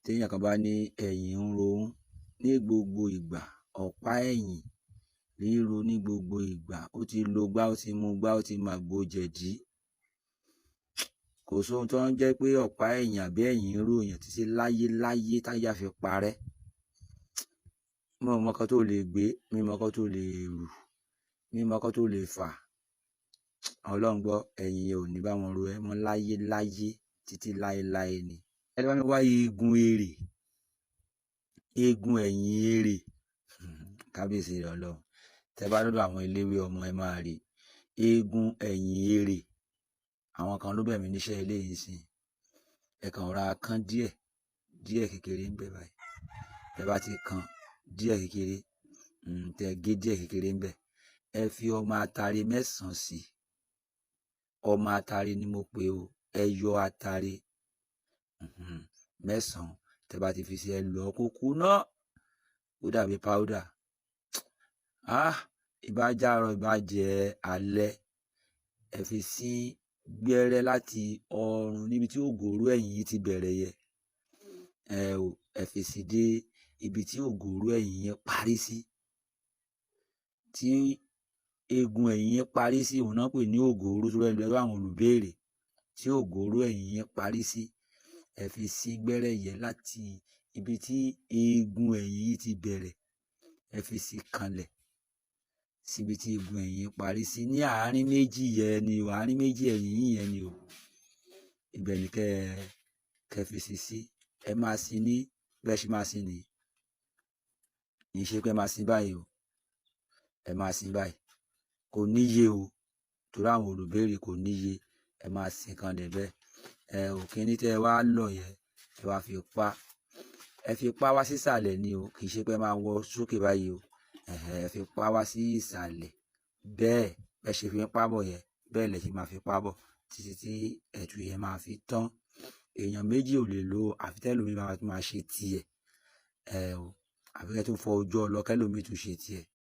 Téèyàn kan bá ní ẹ̀yìn ń ro òun ní gbogbo ìgbà, ọ̀pá ẹ̀yìn ríro ní gbogbo ìgbà, ó ti lo gbá, ó ti mu gbá, ó ti màgbo jẹ̀dí. Kò sóhun tó ń jẹ́ pé ọ̀pá ẹ̀yìn àbí ẹ̀yìn ń ròyàn títí láyé láyé táyé á fi parẹ́. Mi ò mọ nǹkan tó lè gbé, mi ò mọ nǹkan tó lè rù, mi ò mọ nǹkan tó lè fà. Ọlọ́run gbọ́, ẹ̀yìn yẹn ò ní bá wọn ro ẹ́ mọ́ láyé láyé títí láéláé ni. Ẹ bá mi wá eegun èrè, eegun ẹ̀yìn èrè, kábíyèsí rẹ̀ Ọlọ́run. Tẹ bá lọ́dọ̀ àwọn eléwé ọmọ ẹ máa rí eegun ẹ̀yìn èrè. Àwọn kan ló bẹ̀ mí níṣẹ́ eléyìí sìn. Ẹ kàn ra kán díẹ̀, díẹ̀ kékeré ń bẹ báyìí. Tẹ bá ti kan díẹ̀ kékeré, tẹ gé díẹ̀ kékeré ń bẹ. Ẹ fi ọmọ atare mẹ́sàn-án sí i. Ọmọ atare ni mo pè o. Ẹ yọ atare mẹ́sàn-án. Tẹ bá ti fi sí, ẹ lọ kó kúná. Ó dàbí powder. Ah! Ìbá jẹ́ àárọ̀, ìbá jẹ́ alẹ́. Ẹ fi sí gbẹ́rẹ́ láti ọrùn níbi tí ògòró ẹ̀yìn yìí ti bẹ̀rẹ̀ yẹ. Ẹ ò, ẹ fi sí dé ibi tí ògòró ẹ̀yìn yẹn parí sí. Tí eegun ẹ̀yìn yẹn parí sí, òun náà pè ní ògòró tó rẹ lọ́wọ́ àwọn olùbéèrè. Tí ògòró ẹ̀yìn yẹn parí sí, ẹ fi sí gbẹ́rẹ́ yẹn láti ibi tí eegun ẹ̀yìn yìí ti bẹ̀rẹ̀. Ẹ fi sí kanlẹ̀ síbi tí eegun ẹ̀yìn parí sí ní àárín méjì yẹn ni o, àárín méjì ẹ̀yìn yìí yẹn ni o. Ibẹ̀ ni kẹ́ fi sí sí. Ẹ máa sin ní bẹ́ẹ̀ ṣe máa sin nìyí. Kì í ṣe pé ẹ máa sin báyìí o. Ẹ máa sin báyìí. Kò níye o. Torí àwọn olùbéèrè kò níye. Ẹ máa sin kanlẹ̀ bẹ́ẹ̀. Ẹ ò kíní tẹ́ ẹ wá lọ yẹn, ẹ wá fi pa. Ẹ fi pa wá sísàlẹ̀ ni o. Kì í ṣe pé ẹ máa wọ sókè báyìí o. Ẹ̀hẹ̀, ẹ fi pa wá sí ìsàlẹ̀. Bẹ́ẹ̀ bẹ́ẹ̀ ṣe fi ń pa bọ̀ yẹn, bẹ́ẹ̀ lẹ ṣe máa fi pa bọ̀ títí tí ẹ̀tù yẹn máa fi tán. Èèyàn méjì ò lè lò ó, àfi tẹ́lòmíì bá máa ṣe tiẹ̀. Ẹ ò, àfi kẹ́ tún fọ ojú ọlọ kẹ́lòmíì tún ṣe tiẹ̀.